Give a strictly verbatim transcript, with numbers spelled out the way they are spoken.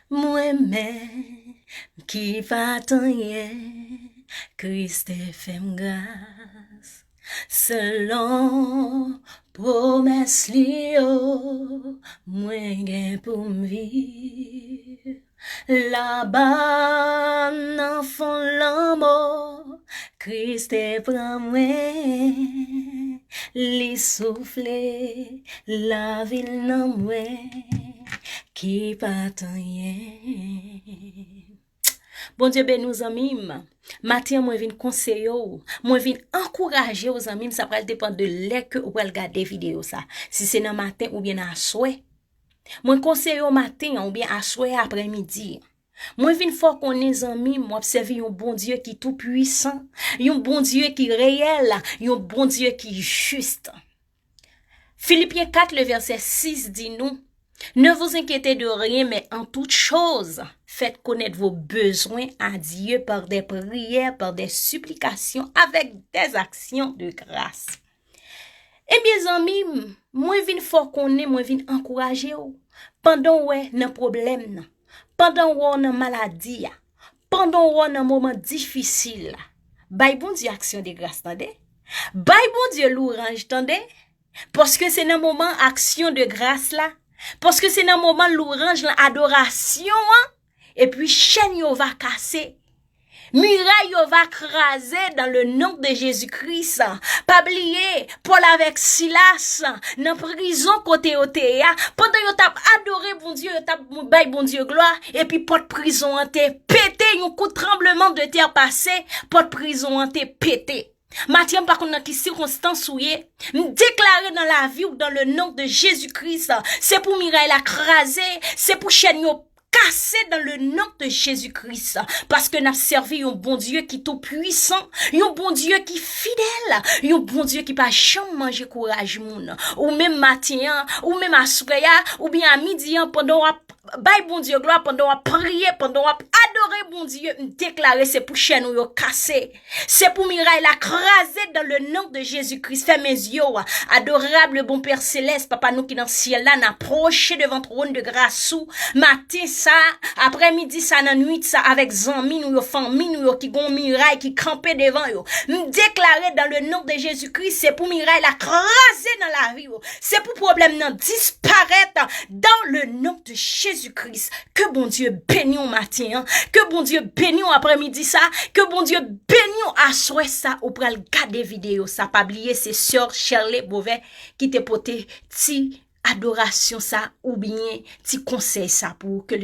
Mwen menm ki pa t anyen, Kris te fè m gras. Selon pwomès li yo, mwen gen pou m viv. Laba nan fon lanmò, Kris te pran mwen. Li soufle lavi l nan mwen, ki pa t anyen. Bondye beni w, zanmi m. Maten an, mwen vin konseye w, mwen vin ankouraje w, zanmi m. Sa pral depann de lè ke ou pral gade videyo sa. Si se nan maten oubyen nan aswè. Mwen konseye w maten an oubyen aswè, aprèmidi. Mwen vin fè w konnen, zanmi m, w ap sèvi yon Bondye ki tou pwisan, yon Bondye ki reyèl, yon Bondye ki jis. Filipyen kat, le vèsè sis di nou, Ne vous inquiétez de rien, mais en toute chose, faites connaître vos besoins à Dieu par des prières, par des supplications, avec des actions de grâce. Ebyen, zanmi m, mwen vin fè w konnen, mwen vin ankouraje w. Pandan w wè nan pwoblèm nan, pandan w wè w nan maladi a, pandan w wè w nan moman difisil la, bay Bondye aksyon de gras, tande. Bay Bondye louranj, tande. Paske se nan moman aksyon de gras la, paske se nan moman louranj lan, adorasyon an, epi chèn yo va kase. Miray yo va kraze dans le nom de Jésus-Christ. Pa bliye, Pòl avèk Silas nan prizon kote yo te ye a, pandan yo t ap adore Bondye, yo t ap bay Bondye glwa, epi pòt prizon an te pete, yon kout tranbleman de tè pase, pòt prizon an te pete. Maten an, m pa konn nan ki sikonstans ou ye, m deklare nan lavi w, dans le nom de Jésus-Christ, se pou miray la kraze, se pou chèn yo kase dans le nom de Jésus-Christ, paske n ap sèvi yon Bondye ki tou pwisan, yon Bondye ki fidèl, yon Bondye ki pa janm manje kouraj moun. Ou menm maten an, ou menm aswè a, oubyen a midi an, pandan w ap bay Bondye glwa, pandan w ap priye, pandan w ap adore Bondye, m deklare se pou chèn ou yo kase. Se pou miray la kraze dans le nom de Jésus-Christ. Fèmen zye w. Adorable bon Père Céleste, Papa nou ki nan syèl la, n apwoche devan twòn de gras ou maten sa, aprèmidi sa, nan nwit sa, avèk zanmi nou yo, fanmi nou yo ki gon miray ki kanpe devan yo. M deklare dans le nom de Jésus-Christ, se pou miray la kraze nan lavi yo. Se pou pwoblèm nan disparèt dans le nom de Jésus-Christ. Ke Bondye beni w maten an. Ke Bondye beni w aprèmidi sa. Ke Bondye beni w aswè sa ou pral gade videyo sa. Pa bliye se sè Shirley Beauvais ki te pote ti adorasyon sa oubyen ti konsèy sa pou ou. Ke